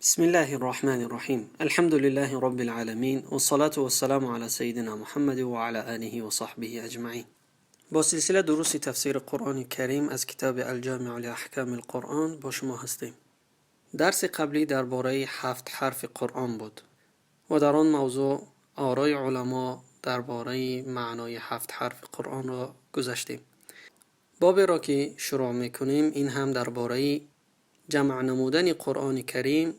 بسم الله الرحمن الرحيم، الحمد لله رب العالمين، والصلاة والسلام على سيدنا محمد وعلى آله وصحبه أجمعين. با سلسله دروس تفسیر قرآن کریم از کتاب الجامع لأحکام القرآن با شما هستیم. درس قبلی درباره هفت حرف قرآن بود و در آن موضوع آرای علما درباره معنای هفت حرف قرآن را گذشتیم. باب را که شروع میکنیم، این هم درباره جمع نمودن قرآن کریم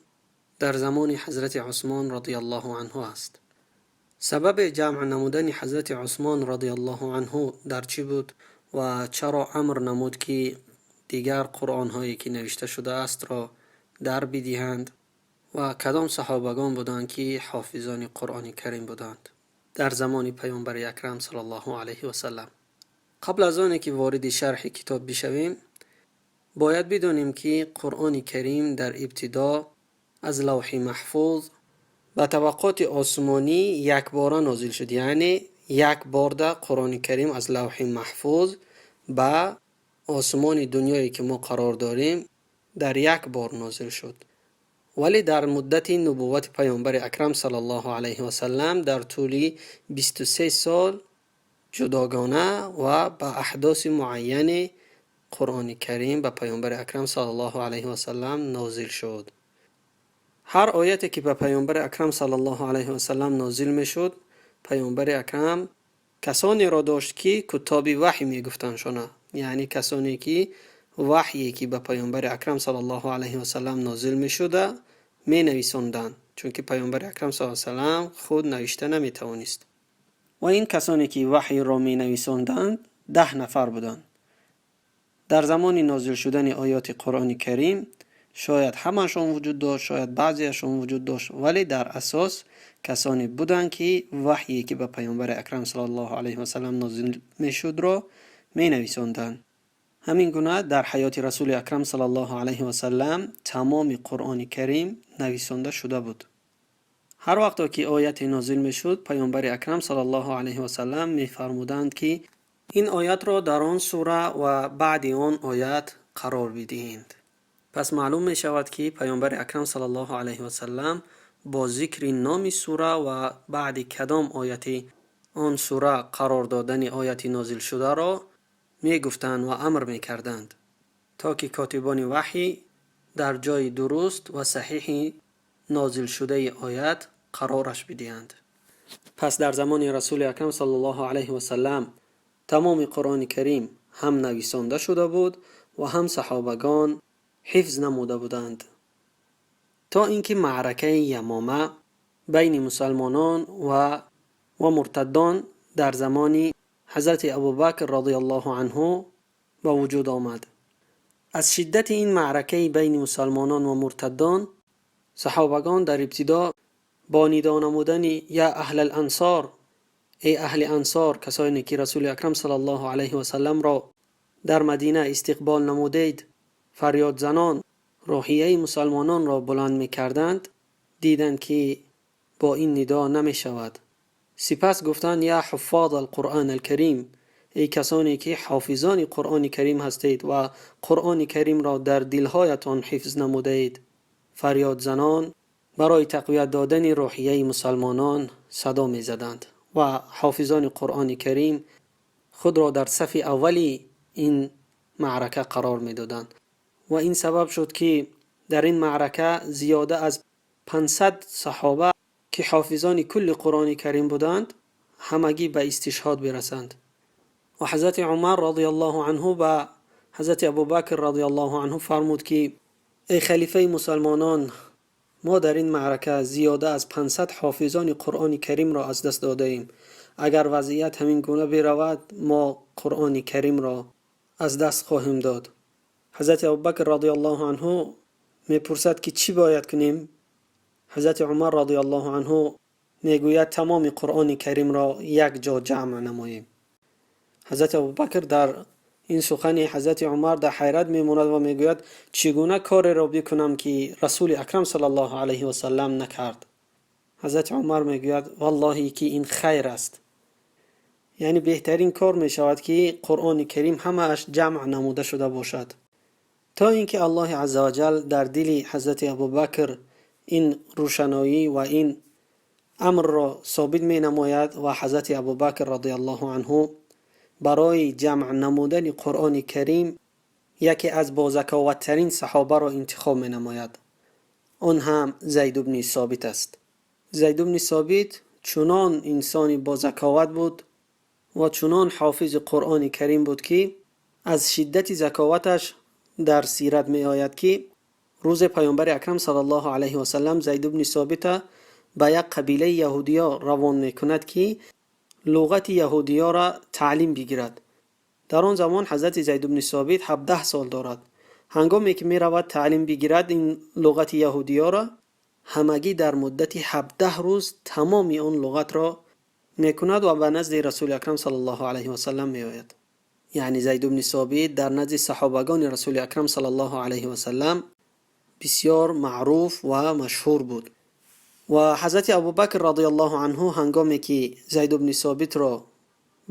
در زمان حضرت عثمان رضی الله عنه است. سبب جمع نمودن حضرت عثمان رضی الله عنه در چی بود و چرا امر نمود که دیگر قرآن هایی که نوشته شده است را در بدهند و کدام صحابگان بودند که حافظان قرآن کریم بودند در زمان پیامبر اکرم صلی الله علیه و سلم؟ قبل از آنی که وارد شرح کتاب بشویم، باید بدانیم که قرآن کریم در ابتدا از لوح محفوظ به طبقات آسمانی یک باره نازل شد، یعنی یک بار در قرآن کریم از لوح محفوظ به آسمان دنیایی که ما قرار داریم در یک بار نازل شد. ولی در مدت نبوت پیامبر اکرم صلی الله علیه و سلم در طول 23 سال جداگانه و به احداث معین قرآن کریم به پیامبر اکرم صلی الله علیه و سلم نازل شد. هر آیتی که به پیامبر اکرم صلی الله علیه و سلم نازل میشد، پیامبر اکرم کسانی را داشت که کتاب وحی میگفتند شانه، یعنی کسانی که وحیی که به پیامبر اکرم صلی الله علیه و سلم نازل میشده می نویساندند، چون که پیامبر اکرم صلی الله علیه و سلم خود نوشته نمی توانست. و این کسانی که وحی را می نویساندند 10 نفر بودند. در زمان نازل شدن آیات قرآن کریم شاید همشان وجود داشت، شاید بعضیشان وجود داشت، ولی در اساس کسانی بودند که وحیی که به پیامبر اکرم صلی الله علیه و سلم نازل میشد را می نویساندند. همین گونه در حیات رسول اکرم صلی الله علیه و سلم تمام قرآن کریم نویسانده شده بود. هر وقت که آیت نازل میشد، پیامبر اکرم صلی الله علیه و سلم میفرمودند که این آیت را در آن سوره و بعد آن آیت قرار بدهند. پس معلوم می شود که پیامبر اکرم صلی الله علیه و سلم با ذکر نام سوره و بعد کدام آیت آن سوره قرار دادن آیت نازل شده را می گفتند و امر می کردند تا که کاتبان وحی در جای درست و صحیح نازل شده آیت قرارش بدهند. پس در زمان رسول اکرم صلی الله علیه و سلم تمام قرآن کریم هم نویسانده شده بود و هم صحابگان حفظ نموده بودند، تا اینکه معرکه یمامه بین مسلمانان و مرتدان در زمان حضرت ابوبکر رضی الله عنه به وجود آمد. از شدت این معرکه بین مسلمانان و مرتدان، صحابگان در ابتدا با ندا نمودن یا اهل الانصار، ای اهل انصار، کسانی که رسول اکرم صلی الله علیه و سلم را در مدینه استقبال نمودید، فریاد زنان روحیه مسلمانان را بلند می کردند، دیدند که با این ندا نمی شود. سپس گفتند یا حفاظ القرآن الکریم، ای کسانی که حافظان قرآن کریم هستید و قرآن کریم را در دلهایتان حفظ نمودید. فریاد زنان برای تقویت دادن روحیه مسلمانان صدا می زدند و حافظان قرآن کریم خود را در صف اولی این معرکه قرار می دادند و این سبب شد که در این معرکه زیاده از 500 صحابه که حافظان کل قرآن کریم بودند همگی به استشهاد برسند. و حضرت عمر رضی الله عنه به حضرت ابوبکر رضی الله عنه فرمود که ای خلیفه مسلمانان، ما در این معرکه زیاده از 500 حافظان قرآن کریم را از دست داده ایم. اگر وضعیت همین گونه برود، ما قرآن کریم را از دست خواهیم داد. حضرت ابوبکر رضی الله عنه میپرسد که چی باید کنیم؟ حضرت عمر رضی الله عنه میگوید تمام قرآن کریم را یک جا جمع نماییم. حضرت ابوبکر در این سخن حضرت عمر در حیرت میماند و میگوید چگونه کاری را بکنم که رسول اکرم صلی الله علیه و سلم نکرد؟ حضرت عمر میگوید والله که این خیر است، یعنی بهترین کار میشود که قرآن کریم همه‌اش جمع نموده شده باشد. تا اینکه الله عزوجل در دل حضرت ابوبکر ин рӯшаноӣ ва ин амрро собит менамояд ва ҳазрати Абубакр радиаллоҳу анҳу барои ҷамъ намудани Қуръони Карим яке аз бозаковаттарин саҳобаро интихоб менамояд. Он ҳам Зайд ибни Собит аст. Зайд ибни Собит чунон инсони бозаковат буд ва чунон ҳофизи Қуръони Карим буд, ки аз шиддати заковаташ дар сират меояд, ки рӯзе Паёмбари Акрам саллаллоҳу алайҳи васаллам Зайд ибни Собита ба як қабилаи яҳудиё равон мекунад, ки луғати яҳудиёро таълим бигирад. Дар он замон ҳазрати Зайд ибни Собит 17 сол дорад. Ҳангоме ки меравад таълим бигирад ин луғати яҳудиёро, ҳамагӣ дар муддати 17 рӯз тамоми он луғатро мекунад ва ба назди Расули Акрам саллаллоҳу алайҳи васаллам меояд. Яъне Зайд ибни Собит дар назди саҳобагони Расули Акрам саллаллоҳу алайҳи васаллам бисёр маъруф ва машҳур буд. Ва ҳазрати Абубакр радиаллоҳу анҳу ҳангоме ки Зайд ибни Собитро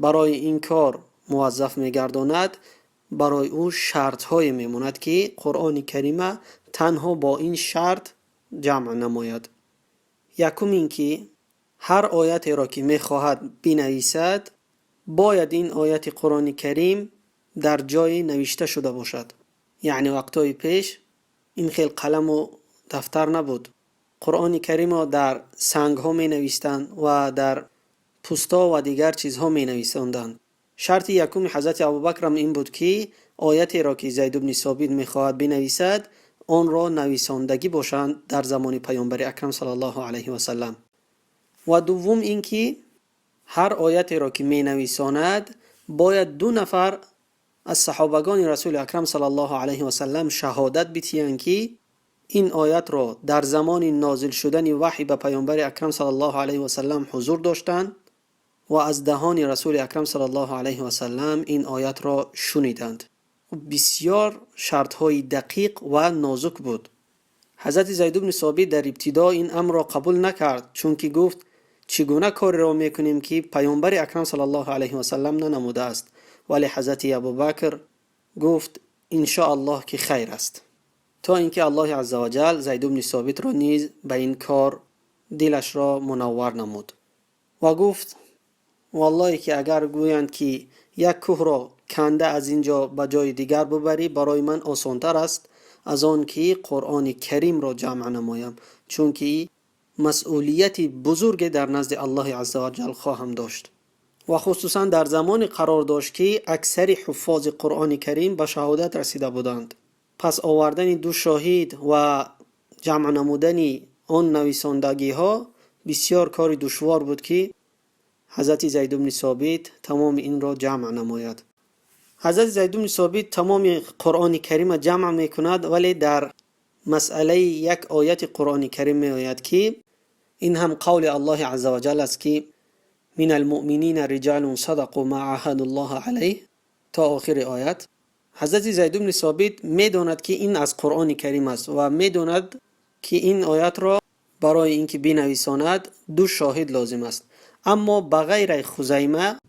барои ин кор муваззаф мегардонад, барои ӯ шартҳое мемонад, ки Қуръони Карима танҳо бо ин шарт ҷамъ намояд. Якум ин ки ҳар оятеро ки мехоҳад бинависад, бояд ин ояти Қуръони Карим дар ҷое навишта шуда бошад. Яъне вақтҳои пеш ин хел қаламу дафтар набуд. Қуръони Каримро дар сангҳо менавистанд ва дар пӯстҳо ва дигар чизҳо менависонданд. Шарти якуми ҳазрати Абубакрам ин буд, ки оятеро ки Зайд ибни Собит мехоҳад бинависад, онро нависондагӣ бошанд дар замони Паёмбари Акрам саллаллоҳу алайҳи васаллам. Ва дуввум ин ки ҳар оятеро ки менависонад, бояд ду нафар аз саҳобагони Расули Акрам саллаллоҳу алайҳи васаллам шаҳодат бидиҳанд, ки ин оятро дар замони нозил шудани ваҳй ба Паёмбари Акрам саллаллоҳу алайҳи васаллам ҳузур доштанд ва аз даҳони Расули Акрам саллаллоҳу алайҳи васаллам ин оятро шуниданд. Бисёр шартҳои дақиқ ва нозук буд. Ҳазрати Зайд ибни Собит дар ибтидо ин амрро қабул накард, чунки гуфт: чӣ гуна кореро мекунем, ки Паёмбари Акрам саллаллоҳу алайҳи васаллам нанамудааст? Вале ҳазрати Абубакр гуфт: иншоаллоҳ, ки хайр аст. То ин ки Аллоҳи азза ваҷал Зайд ибни Собитро низ ба ин кор дилашро мунаввар намуд ва гуфт: валлоҳе ки агар гӯянд, ки як кӯҳро канда аз ин ҷо ба ҷои дигар бубарӣ, барои ман осонтар аст аз он ки Қуръони Каримро ҷамъ намоям, чунки масъулияти бузурге дар назди Аллоҳи азза ваҷал хоҳам дошт. Ва хусусан дар замоне қарор дошт, ки аксари ҳуффози Қуръони Карим ба шаҳодат расида буданд. Пас овардани ду шоҳид ва ҷамъ намудани он нависондагиҳо бисёр кори душвор буд, ки ҳазрати Зайд ибни Собит тамоми инро ҷамъ намояд. Ҳазрати Зайд ибни Собит тамоми Қуръони Карима ҷамъ мекунад, вале дар масъалаи як ояти Қуръони Карим меояд, ки ин ҳам қавли Аллоҳи азза ваҷал аст, ки من المؤمنين رجال صدقوا ما عاهدوا الله عليه то охири оят. Ҳазрати Зайд ибни Собит медонад, ки ин аз Қуръони Карим аст, ва медонад, ки ин оятро барои ин ки бинависонад, ду шоҳид лозим аст, аммо ба ғайри Хузайма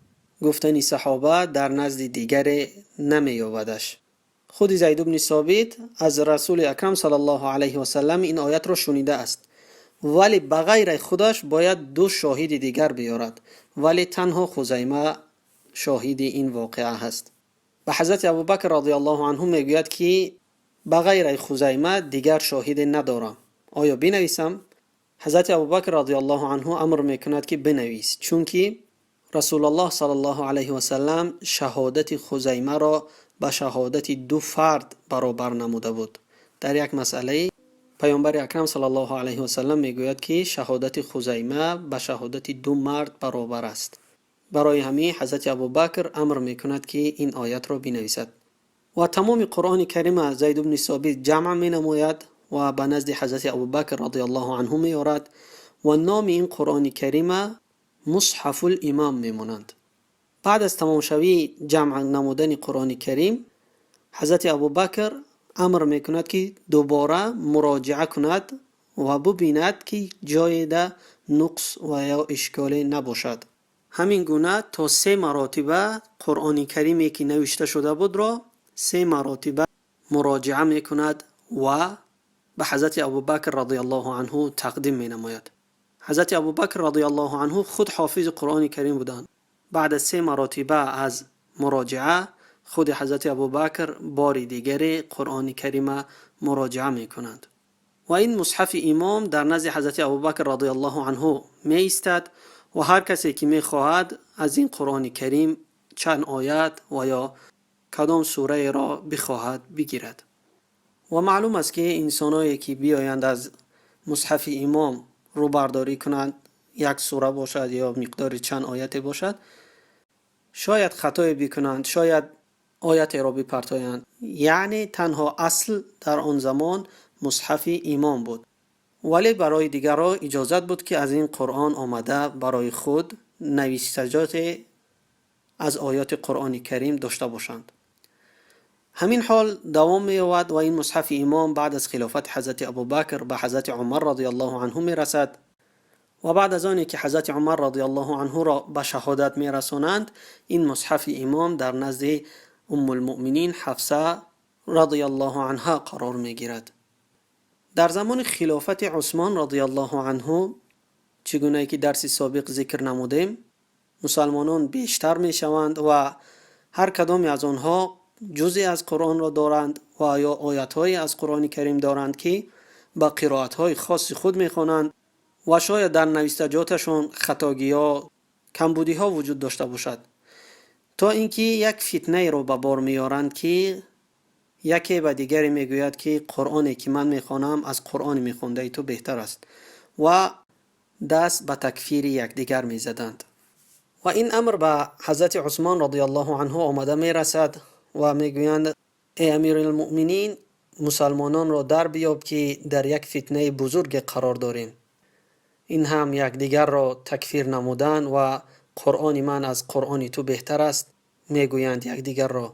гуфтани саҳоба дар назди дигаре намеёбадаш. Худи Зайд ибни Собит аз Расули Акрам саллаллоҳу алайҳи васаллам ин оятро шунидааст, вале ба ғайри худаш бояд ду шоҳиди дигар биёрад, вале танҳо Хузайма шоҳиди ин воқеа ҳаст. Ба ҳазрати Абубакр радиаллоҳу анҳу мегӯяд, ки ба ғайри Хузайма дигар шоҳиде надорам, оё бинависам? Ҳазрати Абубакр радиаллоҳу анҳу амр мекунад, ки бинавис, чунки Расулаллоҳ саллаллоҳу алайҳи васаллам шаҳодати Хузаймаро ба шаҳодати ду фард баробар намуда буд. Дар як масъалаи Паёмбари Акрам саллаллоҳу алайҳи васаллам мегӯяд, ки шаҳодати Хузайма ба шаҳодати ду мард баробар аст. Барои ҳамин ҳазрати Абубакр амр мекунад, ки ин оятро бинависад. Ва тамоми Қуръони Карима Зайд ибни Собит ҷамъ менамояд ва ба назди ҳазрати Абубакр радиаллоҳу анҳу меорад ва номи ин Қуръони Карима Мусҳафул Имом мемонанд. Баъд аз тамомшавии ҷамъ намудани Қуръони Карим, ҳазрати Абубакр амр мекунад, ки дубора муроҷиа кунад ва бубинад, ки ҷоеда нуқс ва ё ишколе набошад. Ҳамин гуна то се маротиба Қуръони Кариме, ки навишта шуда будро, се маротиба муроҷиа мекунад ва به حضرت ابوبکر رضی الله عنه تقدیم می نماید. حضرت ابوبکر رضی الله عنه خود حافظ قرآن کریم بودند. بعد از 3 مراتبه از مراجعه خود حضرت ابوبکر بار دیگری قرآن کریم مراجعه می کنند. و این مصحف امام در نزد حضرت ابوبکر رضی الله عنه می ایستد و هر کسی که می خواهد از این قرآن کریم چند آیت و یا کدام سوره را بخواهد بگیرد. و معلوم است که انسانایی که بیایند از مصحف امام رو برداری کنند، یک سوره باشد یا مقدار چند آیت باشد، شاید خطای بکنند، شاید آیت را بپرتایند. یعنی تنها اصل در آن زمان مصحف امام بود، ولی برای دیگران اجازت بود که از این قرآن آمده برای خود نوشتجات از آیات قرآن کریم داشته باشند. همین حال دوام می‌یابد و این مصحف امام بعد از خلافت حضرت ابوبکر به حضرت عمر رضی الله عنه می‌رسد و بعد از آنی که حضرت عمر رضی الله عنه را به شهادت می‌رسانند، این مصحف امام در نزد ام المؤمنین حفصه رضی الله عنها قرار می‌گیرد. در زمان خلافت عثمان رضی الله عنه، چگونه که درس سابق ذکر نمودیم، مسلمانان بیشتر می‌شوند و هر کدام از آنها جزئی از قرآن را دارند و یا آیت‌های از قرآن کریم دارند که با قرائت‌های خاص خود می‌خوانند و شاید در نوشتجاتشان خطاگی‌ها، کمبودی‌ها وجود داشته باشد، تا اینکه یک فتنه را به بار می‌آورند که یکی به دیگری می‌گوید که قرآنی که من می‌خوانم از قرآن می‌خوانده تو بهتر است و دست به تکفیر یکدیگر می‌زدند. و این امر به حضرت عثمان رضی الله عنه آمده می‌رسد و میگویند ای امیرالمؤمنین، مسلمانان را در بیاب که در یک فتنه بزرگ قرار داریم. این هم یکدیگر را تکفیر نمودن و قرآن من از قرآن تو بهتر است میگویند یکدیگر را.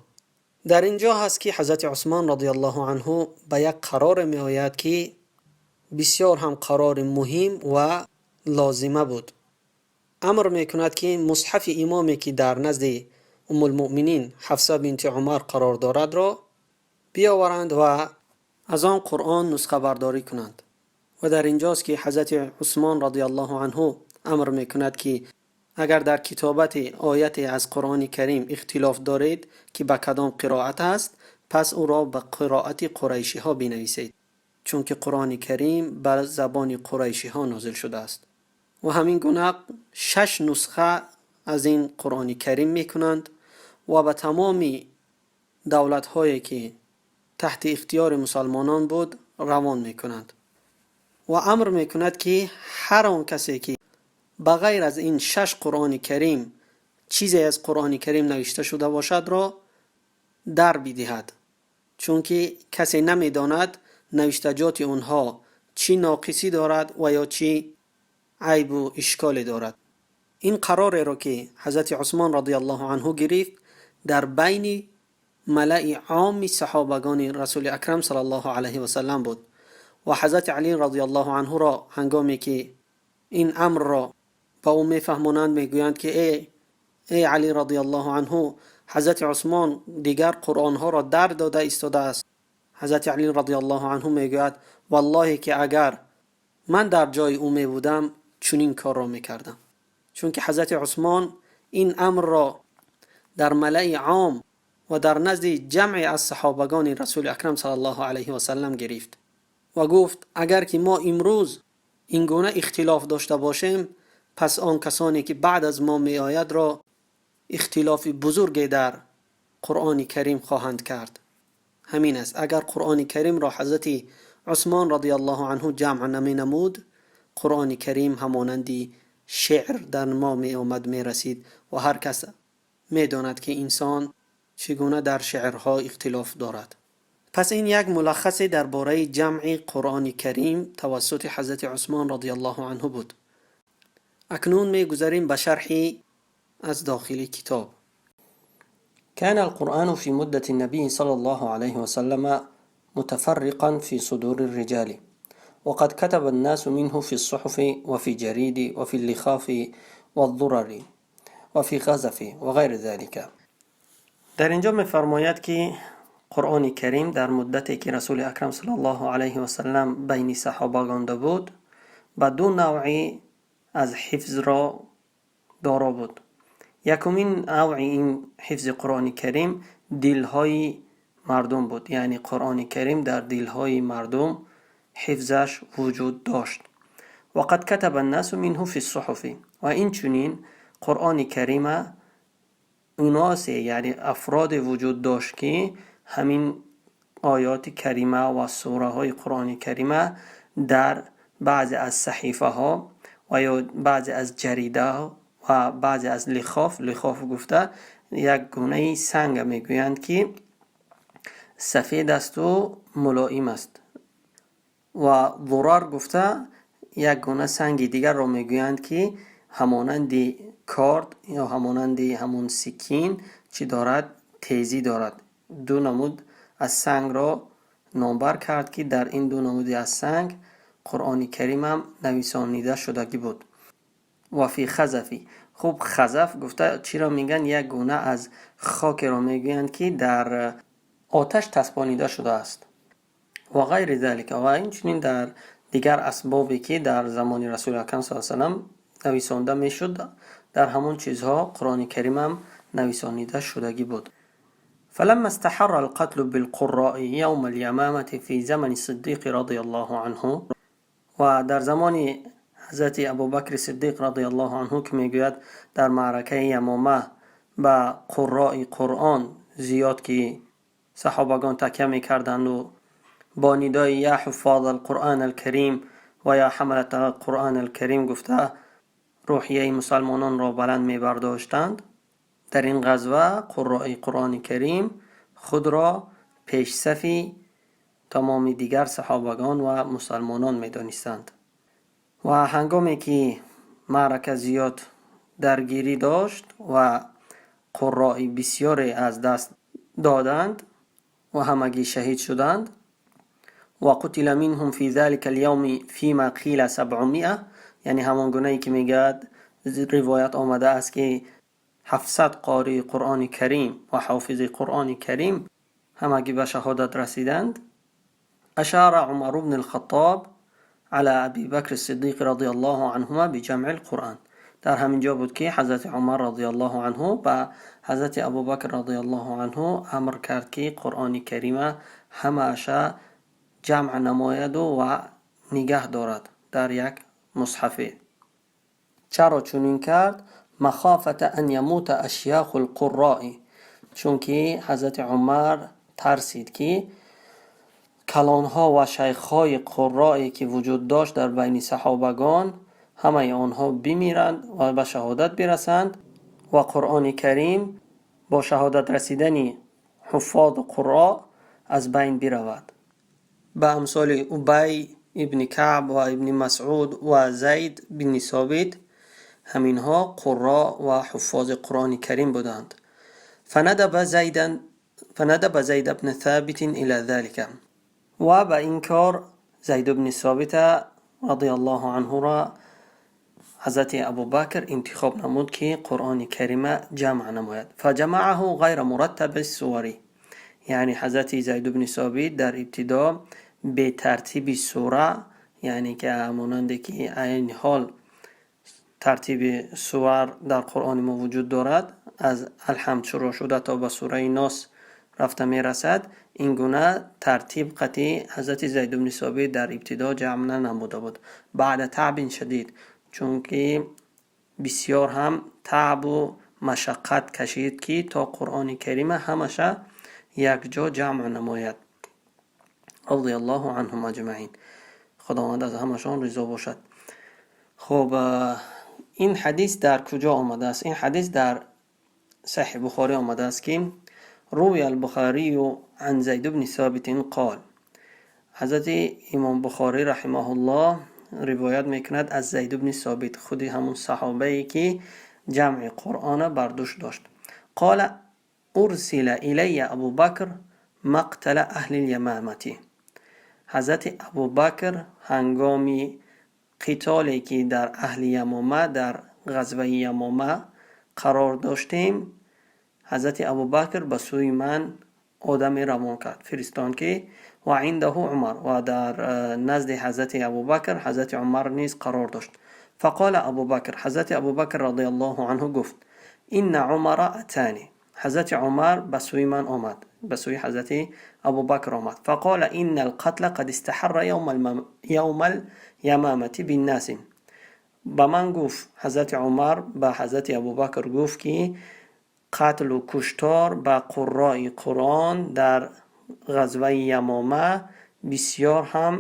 در اینجا هست که حضرت عثمان رضی الله عنه به یک قرار می آید که بسیار هم قرار مهم و لازمه بود. امر میکند که مصحف امامی که در نزد ام المؤمنین حفصه بنت عمر قرار دارد را بیاورند و از آن قرآن نسخه برداری کنند. و در اینجاست که حضرت عثمان رضی الله عنه امر میکند که اگر در کتابت آیت از قرآن کریم اختلاف دارید که به کدام قرائت است، پس او را به قرائت قریشی ها بنویسید، چون که قرآن کریم بر زبان قریشی ها نازل شده است. و همین گونه 6 نسخه از این قرآن کریم میکنند و به تمام دولت هایی که تحت اختیار مسلمانان بود روان میکنند. و امر میکند که هر آن کسی که بغیر از این 6 قرآن کریم چیزی از قرآن کریم نوشته شده باشد را در بدهد، چون که کسی نمیداند نوشتجات آنها چی ناقصی دارد و یا چی عیب و اشکال دارد. این قرار را که حضرت عثمان رضی الله عنه گرفت در بین ملأ عام صحابگان رسول اکرم صلی الله علیه و سلم بود و حضرت علی رضی الله عنه را هنگامی که این امر را با او میفهمانند میگویند که ای علی رضی الله عنه، حضرت عثمان دیگر قرآن ها را در داده ایستاده است. حضرت علی رضی الله عنه میگوید والله که اگر من در جای او می بودم چنین کار را میکردم، چون که حضرت عثمان این امر را در ملأ عام و در نزد جمع از صحابگان رسول اکرم صلی الله علیه و سلم گرفت و گفت اگر که ما امروز این گونه اختلاف داشته باشیم، پس آن کسانی که بعد از ما می آید را اختلاف بزرگی در قرآن کریم خواهند کرد. همین است، اگر قرآن کریم را حضرت عثمان رضی الله عنه جمع نمی نمود، قرآن کریم همانند شعر در ما می آمد می رسید و هر کس می داند که انسان چگونه در شعرها اختلاف دارد. پس این یک ملخص درباره جمع قرآن کریم توسط حضرت عثمان رضی الله عنه بود. اکنون می گذریم به شرح از داخل کتاب. كان القرآن في مدة النبي صلى الله عليه وسلم متفرقا في صدور الرجال، وقد كتب الناس منه في الصحف وفي جريد وفي اللخاف والضرر وفي غزف وغير ذلك. در اینجا می‌فرماید که Қуръони Карим дар муддате ки Расули Акрам саллаллоҳу алайҳи васаллам байни саҳобагон буд, ба ду навъи аз ҳифзро доро буд. Якумин навъи ин ҳифзи Қуръони Карим дилҳои мардум буд, яъне Қуръони Карим дар дилҳои мардум ҳифзаш вуҷуд дошт. وقد كتب الناس منه في الصحف. Ва инчунин Қуръони Карима уносе, яъне афроде вуҷуд дошт, ки ҳамин оёти карима ва сураҳои Қуръони Карима дар баъзе аз саҳифаҳо ва ё баъзе аз ҷаридаҳо ва баъзе аз лихоф. Лихоф гуфта як гунаи санга мегӯянд, ки сафед асту мулоим аст, ва зурар гуфта як гуна санги дигарро мегӯянд, ки ҳамонанди корд ё ҳамонанди ҳамун сикин чӣ дорад, тезӣ дорад. Ду намуд аз сангро номбар кард, ки дар ин ду намуди аз санг Қуръони Каримам нависонида шудагӣ буд. وفي خزف. Хуб, хазаф гуфта чиро мегӯянд? Як гуна аз хокеро мегӯянд, ки дар оташ таспонида шудааст. وغير ذلك. Ва инчунин дар дигар асбобе, ки дар замони Расули Акрам с салам нависонда мешуд, дар ҳамон чизҳо Қуръони Каримам нависонида шудагӣ буд. فلما استحر القتل بالقراء يوم اليمامة في زمن الصديق رضي الله عنه. Ва дар замони ҳазрати Абубакри Сиддиқ радиаллоҳу анҳу, ки мегӯяд, дар маъракаи Ямома ба қуррои Қуръон зиёд ки саҳобагон такя мекарданду бо нидои «يا حفاظ القرآن الكريم» ва «يا حملة القرآن الكريم» гуфта рӯҳияи мусалмононро баланд мебардоштанд, дар ин ғазва қуррои Қуръони Карим худро пешсафи тамоми дигар саҳобагон ва мусалмонон медонистанд. Ва ҳангоме ки маърака зиёд даргирӣ дошт ва қуррои бисёре аз даст доданд ва ҳамагӣ шаҳид шуданд, وقتل منهم في ذلك اليوم فيما قيل 700, яъне ҳамон гунае ки мегӯяд, ривоят омада аст, ки 700 қории Қуръони Карим ва ҳофизи Қуръони Карим ҳамагӣ ба шаҳодат расиданд. أشار عمر بن الخطاب على أبي بكر الصديق رضي الله عنهما بجمع القرآن. Дар ҳамин ҷо буд, ки ҳазрати Умар радиаллоҳу анҳу ба ҳазрати Абубакр радиаллоҳу анҳу амр кард, ки Қуръони Карима ҳамааша ҷамъ намояду ва нигаҳ дорад дар як мусҳафе. Чаро чунин кард? مخافة أن يموت أشياخ القراء. Чунки ҳазрати Умар тарсид, ки калонҳо ва шайхҳои қуррое, ки вуҷуд дошт дар байни саҳобагон, ҳамаи онҳо бимиранд ва ба шаҳодат бирасанд ва Қуръони Карим бо шаҳодат расидани ҳуффоду қурро аз байн биравад. Ба амсоли Убай ибни Каъб ва Ибни Масъуд ва Зайд бини Собит, ҳаминҳо қурро ва ҳуффози Қуръони Карим буданд. فندب زيد بن ثابت إلى ذلك. Ва ба ин кор Зайд бни Собита радиаллоҳу анҳуро ҳазрати Абубакр интихоб намуд, ки Қуръони Карима ҷамъ намояд. فجمعه غير مرتب السور. Яъне ҳазрати Зайд бни Собит дар ибтидо бетартиби сура, яъне ки монанде ки айни ҳол тартиби сувар дар Қуръони мо вуҷуд дорад, аз Алҳамд шурӯъ шуда то ба сураи Нос рафта мерасад, ин гуна тартиб қатъи ҳазрати Зайд бни Собит дар ибтидо ҷамъ нанамуда буд. بعد تعب شديد. Чунки бисёр ҳам таъбу машаққат кашид, ки то Қуръони Карима ҳамаша якҷо ҷамъ намояд. رضي الله عنهم أجمعين. Худованд аз ҳамашон ризо бошад. Хуб, ин ҳадис дар куҷо омадааст? Ин ҳадис дар Саҳиҳ Бухорӣ омадааст, ки روي البخاري عن زيد بن ثابت قال. Ҳазрати имом Бухорӣ раҳимаҳуллоҳ ривоят мекунад аз Зайд бни Собит, худи ҳамун саҳобае, ки ҷамъи Қуръона бар дӯш дошт. قال أرسل إلي أبو بكر مقتل أهل اليمامة. Ҳазрати Абубакр ҳангоми қитоле, ки дар аҳли Ямома, дар ғазваи Ямома қарор доштем, ҳазрати Абубакр ба сӯи ман одаме равон кард, фиристонд, ки وعنده عمر, ва дар назди ҳазрати Абубакр ҳазрати Умар низ қарор дошт. فقال أبو بكر, ҳазрати Абубакр رضي الله عنه гуфт: إن عمر أتاني, ҳазрати Умар ба сӯи ман омад, ба сӯи ҳазрати Абубакр омад. فقال إن القتل قد استحر يوم اليمامة بالناس. Ба ман гуфт, ҳазрати Умар ба ҳазрати Абубакр гуфт, ки қатлу куштор ба қуррои Қуръон дар ғазваи Ямома бисёр ҳам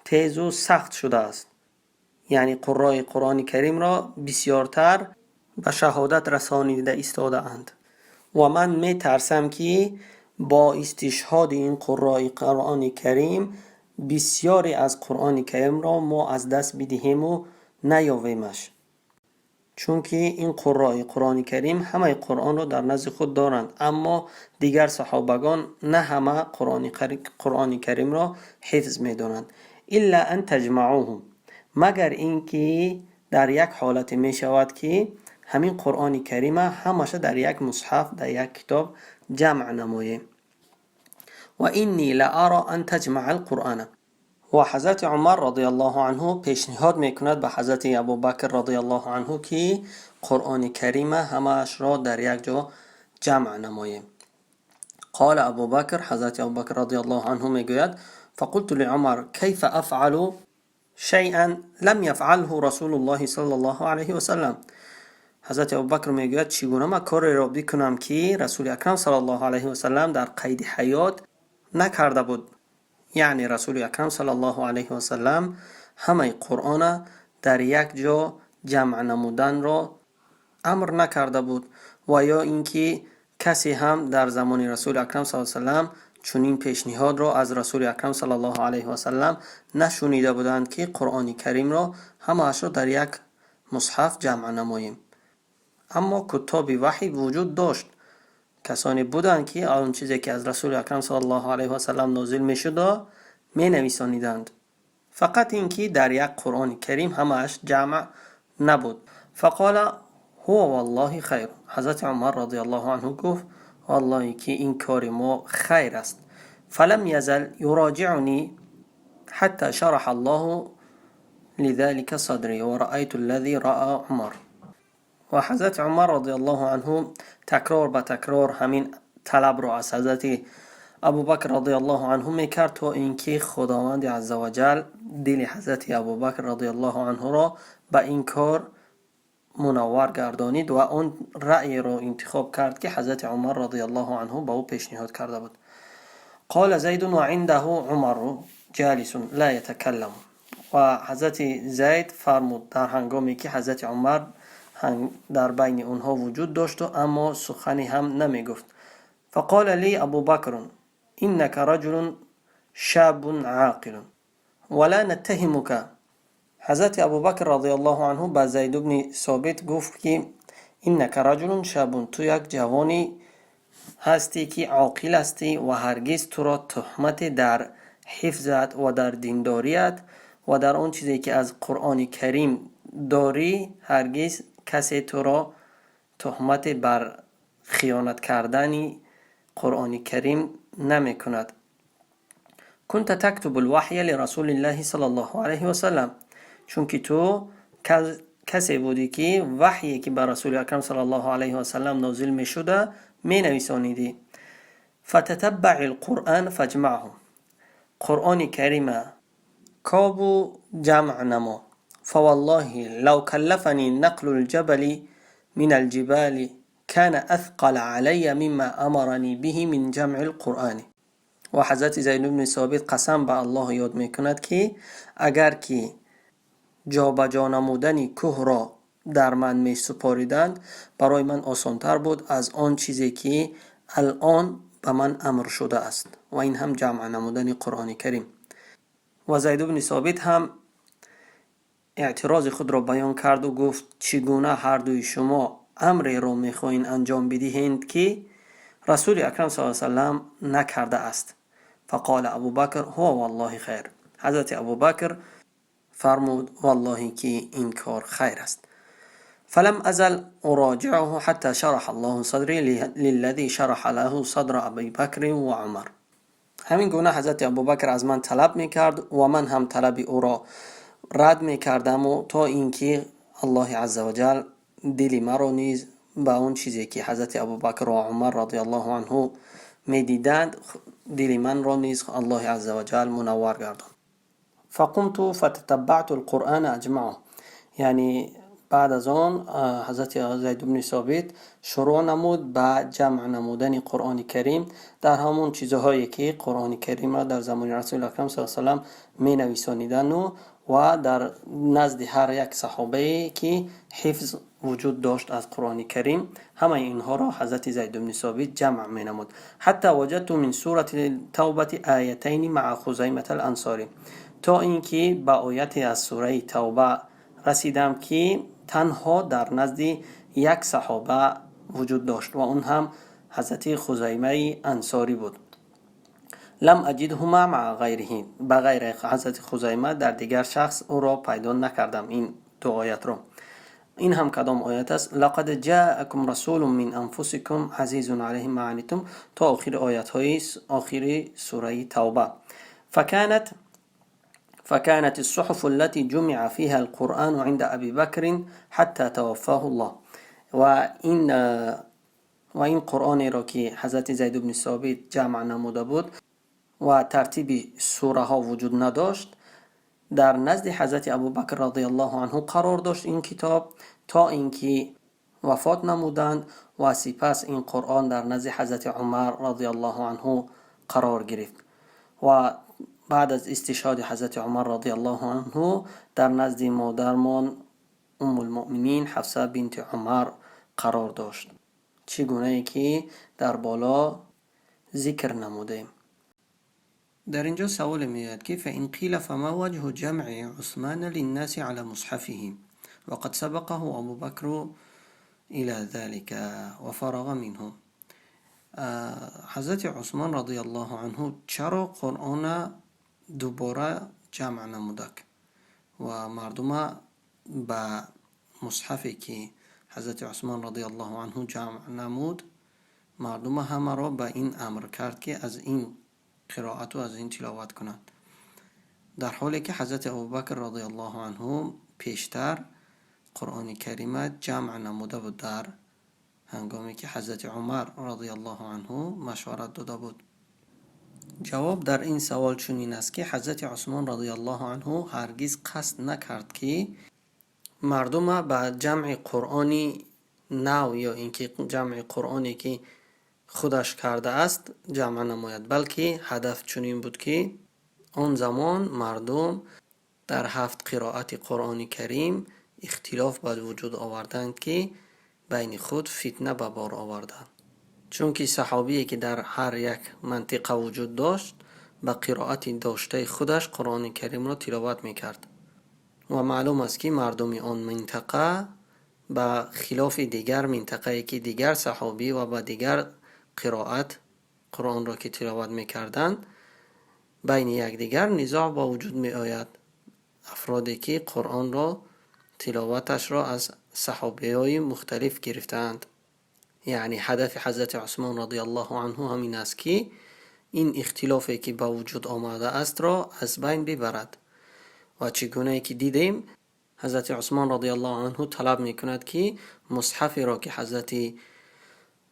тезу сахт шудааст, яъне қуррои Қуръони Каримро бисёртар ба шаҳодат расонида истодаанд, ва ман метарсам, ки бо истишҳоди ин қуррои Қуръони Карим бисёре аз Қуръони Каримро мо аз даст бидиҳему наёвемаш, чунки ин қуррои Қуръони Карим ҳамаи Қуръонро дар назди худ доранд, аммо дигар саҳобагон на ҳама Қуръони Каримро ҳифз медонанд. إلا أن تجمعوه, магар ин ки дар як ҳолате мешавад, ки ҳамин Қуръони Карима ҳамаша дар як мусҳаф, дар як китоб ҷамъ намоем. وإني لأرى أن تجمع القرآن. Ва ҳазрати Умар رضي الله عنه пешниҳод мекунад ба ҳазрати Абубакр رضي الله عنه, ки Қуръони Карима ҳамаашро дар як ҷо ҷамъ намоем. قال أبو بكر, ҳазрати Абубакр رضي الله عنه мегӯяд: فقلت لعمر كيف أفعل شيئا لم يفعله رسول الله صلى الله عليه وسلم. Ҳазрати Абубакр мегӯяд: чӣ гуна ман кореро бикунам, ки Расули Акрам صلى الله عليه وسلم дар қайди ҳаёт накарда буд? Яъне Расули Акрам صلى الله عليه وسلم ҳамаи Қуръона дар як ҷо ҷамъ намуданро амр накарда буд ва ё ин ки касе ҳам дар замони Расули Акрам с салам чунин пешниҳодро аз Расули Акрам صلى الله عليه وسلم нашунида буданд, ки Қуръони Каримро ҳамаашро дар як мусҳаф ҷамъ намоем. Аммо кутоби ваҳй вуҷуд дошт, касоне буданд, ки он чизе, ки аз Расули Акрам صلى الله عليه وسلم нозил мешудо, менависониданд, фақат ин ки дар як Қуръони Карим ҳамааш ҷамъ набуд. فقال هو والله خير. Ҳазрати Умар رضي الله عنه гуфт: валлоҳе ки ин кори мо хайр аст. فلم يزل يراجعني حتى شرح الله لذلك صدري ورأيت الذي رأى عمر. Ва ҳазрати Умар رضي الله عنه такрор ба такрор ҳамин талабро аз ҳазрати Абубакр رضي الله عنه мекард, то ин ки Худованди عز وجل дили ҳазрати Абубакр رضي الله عنه ро ба ин кор мунаввар гардонид ва он раъйеро интихоб кард, ки ҳазрати Умар رضي الله عنه ба ӯ пешниҳод карда буд. قال زيد وعنده عمر جالس لا يتكلم. Ва ҳазрати Зайд фармуд, дар ҳангоме ки ҳазрати Умар дар байни онҳо вуҷуд дошту, аммо сухане ҳам намегуфт: فقال لي أبو بكر إنك رجل شاب عاقل ولا نتهمك. Ҳазрати Абубакр رضي الله عنه ба Зайду бни Собит гуфт, ки إنك رجل شاب, ту як ҷавони ҳастӣ, ки оқил ҳастӣ, ва ҳаргиз туро туҳмате дар ҳифзат ва дар диндорият ва дар он чизе, ки аз Қуръони Карим дорӣ, ҳаргиз касе туро туҳмате бар хиёнат кардани Қуръони Карим намекунад. كنت تكتب الوحي لرسول الله صلى الله عليه وسلم, чунки ту касе будӣ, ки ваҳйе, ки ба Расули Акрам صلى الله عليه وسلم нозил мешуда, менависонидӣ. فتتبع القرآن فاجمعه, Қуръони Карима кобу ҷамъ намо. فوالله لو كلفني نقل الجبل من الجبال كان أثقل علي مما أمرني به من جمع القرآن. Ва ҳазрати Зайд бни Собит қасам ба Аллоҳ ёд мекунад, ки агар ки ҷобаҷо намудани кӯҳро дар ман месупориданд, барои ман осонтар буд аз он чизе, ки алъон ба ман амр шудааст, ва ин ҳам ҷамъ намудани Қуръони Карим. Ва Зайду бни Собит ҳам эътирози худро баён карду гуфт: чӣ гуна ҳардуи шумо амреро мехоҳед анҷом бидиҳед, ки Расули Акрам с салам накардааст? فقال أبو بكر هو والله خير. Ҳазрати Абубакр фармуд: валлоҳе ки ин кор хайр аст. فلم أزل أراجعه حتى شرح الله صدري للذي شرح له صدر أبي بكر وعمر. Ҳамин гуна ҳазрати Абубакр аз ман талаб мекард ва ман ҳам талаби ӯро рад мекардаму, то ин ки Аллоҳи азза ваҷал дили маро низ ба он чизе, ки ҳазрати Абубакр ва Умар радиаллоҳу анҳу медиданд, дили манро низ Аллоҳи азза ваҷал мунаввар гардонд. فقمت فتتبعت القرآن أجمعه. Яъне баъд аз он ҳазрати Зайд бни Собит шурӯъ намуд ба ҷамъ намудани Қуръони Карим дар ҳамон чизҳое, ки Қуръони Каримро дар замони Расули Акрам с салам менависонидану ва дар назди ҳар як саҳобае, ки ҳифз вуҷуд дошт аз Қуръони Карим, ҳамаи инҳоро ҳазрати Зайд бни Собит ҷамъ менамуд. حتى وجدت من سورة التوبة آيتين مع خزيمة الأنصاري. То ин ки ба ояте аз сураи Тавба расидам, ки танҳо дар назди як саҳоба вуҷуд дошт ва он ҳам ҳазрати Хузаймаи Ансорӣ буд. لم أجدهما مع غيره. Ба ғайри ҳазрати Хузайма дар дигар шахс ӯро пайдо накардам, ин ду оятро. Ин ҳам кадом оят аст? لقد جاءكم رسول من أنفسكم عزيز عليه ما عنتم то охири оятҳои охири сураи Тавба. فكانت الصحف التي جمع فيها القرآن عند أبي بكر حتى توفاه الله. و این قرآنی را که حضرت زید بن ثابت جمع نموده بود و ترتیب سوره ها وجود نداشت، در نزد حضرت ابوبکر رضی الله عنه قرار داشت این کتاب تا اینکه وفات نمودند و سپس این قرآن در نزد حضرت عمر رضی الله عنه قرار گرفت و بعد از استشهاد حضرت عمر رضی الله عنه در نزد مادرمان ام المؤمنین حفصه بنت عمر قرار داشت، چه گونه که در بالا ذکر نمودیم. در اینجا سوال میآید که فإن قيل فما وجه جمع عثمان للناس على مصحفه وقد سبقه أبو بكر إلى ذلك وفرغ منه؟ حضرت عثمان رضی الله عنه چرا قرآن دوباره جمع نمودک و مردم به مصحفی که حضرت عثمان رضی الله عنه جمع نمود، مردم همه را به این امر کرد که از این قرائت و از این تلاوت کنند، در حالی که حضرت ابوبکر رضی الله عنه پیشتر قرآن کریم جمع نموده بود، در هنگامی که حضرت عمر رضی الله عنه مشورت داده بود؟ جواب در این سوال چنین است که حضرت عثمان رضی الله عنه هرگز قصد نکرد که مردم به جمع قرآنی نو یا اینکه جمع قرآنی که خودش کرده است جمع نماید، بلکه هدف چنین بود که آن زمان مردم در هفت قرائت قرآن کریم اختلاف به وجود آوردند که بین خود فتنه به بار آوردند، چونکه صحابی که در هر یک منطقه وجود داشت به قرائت داشته خودش قرآن کریم را تلاوت میکرد و معلوم است که مردم آن منطقه به خلاف دیگر منطقه که دیگر صحابی و به دیگر قرائت قرآن را که تلاوت میکردند، بین یکدیگر نزاع با وجود می آید. افرادی که قرآن را تلاوتش را از صحابه های مختلف گرفتند. یعنی هدف حضرت عثمان رضی الله عنه همین است که این اختلافی که به وجود آمده است را از بین ببرد. و چگونه که دیدیم، حضرت عثمان رضی الله عنه طلب میکند که مصحفی را که حضرت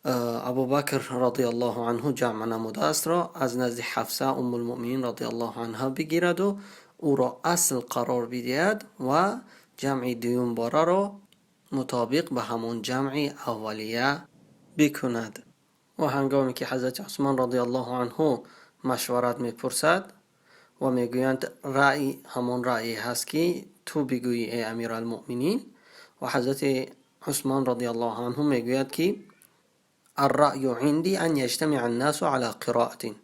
ابوبکر رضی الله عنه جمع نموده است را از نزد حفصه ام المؤمنین رضی الله عنها بگیرد و او را اصل قرار بدهد و جمع دوم باره را مطابق به همان جمع اولیه بکند. و هنگامی که حضرت عثمان رضی الله عنه مشورت میپرسد و میگویند رأی همان رأی هست که تو بگویی ای امیرالمؤمنین، و حضرت عثمان رضی الله عنه میگوید که الرأي عندي أن يجتمع الناس على قراءة.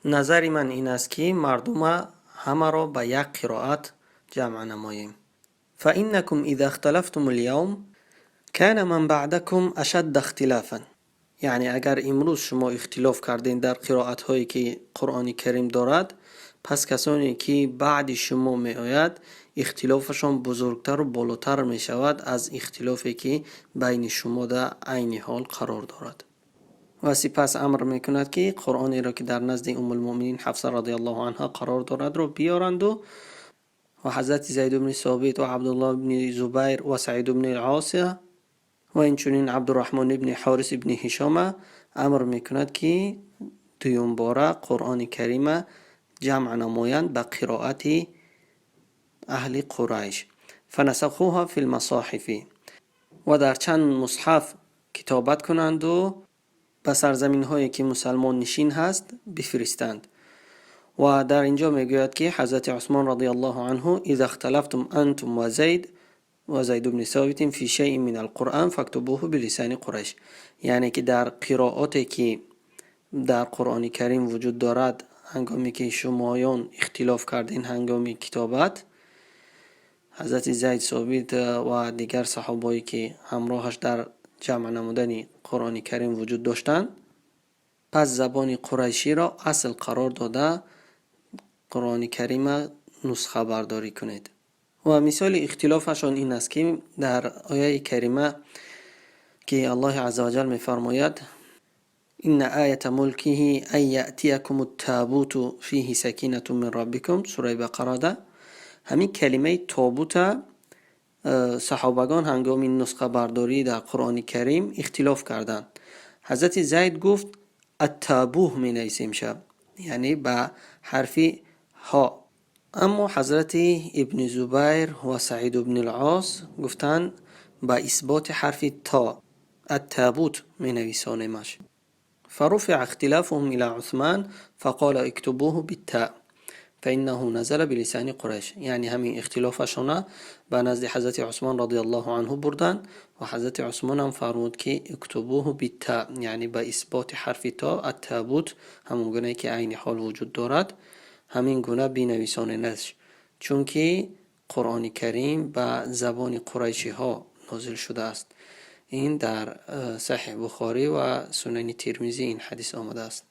نظر من این است که مردم همه را به یک قرائت جمع نماییم. فإنكم إذا اختلفتم اليوم كان من بعدكم أشد اختلافا. یعنی اگر امروز شما اختلاف کردین در قرائت هایی که قرآن کریم دارد، Пас касоне ки баъди шумо меояд, ихтилофашон бузургтару болотар мешавад аз ихтилофе ки байни шумо да айни ҳол қарор дорад. Ва сипас амр мекунад, ки Қуръонеро, ки дар назди Уммулмӯъминин Ҳафса радиаллоҳу анҳа қарор дорад, ро биёранду ва ҳазрати Зайд ибни Собит ва Абдуллоҳ ибни Зубайр ва Саид ибни Осия ва инчунин Абдурраҳмон ибни Ҳорис ибни Ҳишома амр мекунад, ки дуюмбора Қуръони Карима ҷамъ намоянд ба қироати аҳли Қурайш. فنسخوها في المصاحف, ва дар чанд мусҳаф китобат кунанду ба сарзаминҳое ки мусалмоннишин ҳаст бифиристанд. Ва дар инҷо мегӯяд, ки ҳазрати Усмон радиаллоҳу анҳу: إذا اختلفتم أنتم وزيد بن ثابت في شيء من القرآن فاكتبوه بلسان قريش. Яъне ки дар қироате ки дар Қуръони Карим вуҷуд дорад, ҳангоме ки шумоён ихтилоф кардин ҳангоми китобат, ҳазрати Зайд Собит ва дигар саҳобое ки ҳамроҳаш дар ҷамъ намудани Қуръони Карим вуҷуд доштанд, пас забони қурайширо асл қарор дода, Қуръони Карима нусхабардорӣ кунед. Ва мисоли ихтилофашон ин аст, ки дар ояи карима, ки Аллоҳи азза ваҷал мефармояд: إن آية ملكه أن يأتيكم التابوت فيه سكينة من ربكم, сураи Бақарада ҳамин калимаи тобута саҳобагон ҳангоми нусхабардорӣ дар Қуръони Карим ихтилоф карданд. Ҳазрати Зайд гуфт: التابوه менависем шаб, яъне ба ҳарфи ҳо. Аммо ҳазрати Ибни Зубайр ва Саид ибни Ос гуфтанд: ба исботи ҳарфи то, التابوت менависонемаш. فرفع اختلافهم إلى عثمان فقال اكتبوه بالتاء فإنه نزل بلسان قريش. Яъне ҳамин ихтилофашона ба назди ҳазрати Усмон радиаллоҳу анҳу бурданд ва ҳазрати Усмонам фармуд, ки اكتبوه بالتاء, яъне ба исботи ҳарфи то, التابوت, ҳамон гунае ки айни ҳол вуҷуд дорад, ҳамин гуна бинависоненаш, чунки Қуръони Карим ба забони қурайшиҳо нозил шудааст. Ин дар Саҳеҳ Бухорӣ ва Сунани Тирмизӣ ин ҳадис омадааст.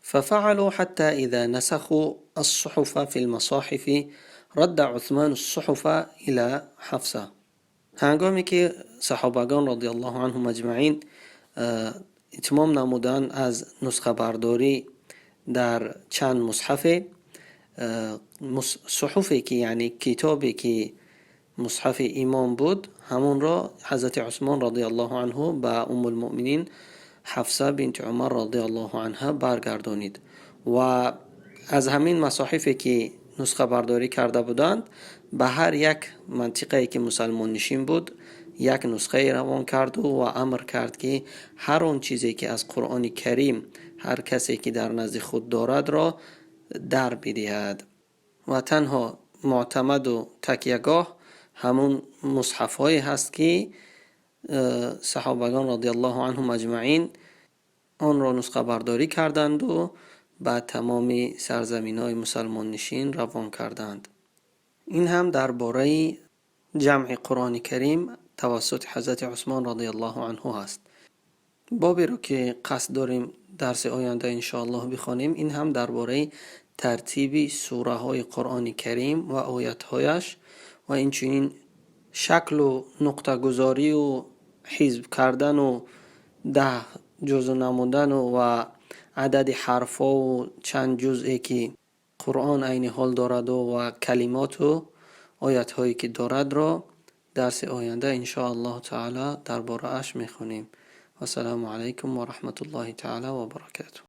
ففعلوا حتى إذا نسخوا الصحف في المصاحف رد عثمان الصحف إلى حفصة. Ҳангоме ки саҳобагон радиаллоҳу анҳум аҷмаин итмом намуданд аз нусхабардорӣ дар чанд мусҳафе, суҳуфе ки, яъне китобе ки мусҳафи имом буд, ҳамонро ҳазрати Усмон радиаллоҳу анҳу ба Уммулмӯъминин Ҳафса бинти Умар радиаллоҳу анҳа баргардонид ва аз ҳамин масоҳифе ки нусхабардорӣ карда буданд, ба ҳар як мантиқае ки мусалмоннишин буд як нусхае равон карду ва амр кард, ки ҳар он чизе ки аз Қуръони Карим ҳар касе ки дар назди худ дорадро дар бидиҳад ва танҳо муътамаду такягоҳ ҳамун мусҳафҳое ҳаст, ки саҳобагон радиаллоҳу анҳум аҷмаин онро нусхабардорӣ карданду ба тамоми сарзаминҳои мусалмоннишин равон карданд. Ин ҳам дар бораи ҷамъи Қуръони Карим тавассути ҳазрати Усмон радиаллоҳу анҳу ҳаст. Боберо ки қасд дорем дарси оянда иншоаллоҳ бихонем, ин ҳам дар бораи тартиби сураҳои Қуръони Карим ва оятҳояш ва инчунин шаклу нуқтагузорию ҳизб кардану 10 ҷузъ намудану ва адади ҳарфҳову чанд ҷузъе ки Қуръон айни ҳол дораду ва калимоту оятҳое ки дорадро дарси оянда иншоаллоҳу таъала дар борааш мехонем. Вассалому алайкум ва раҳматуллоҳи таъала ва баракатуҳ.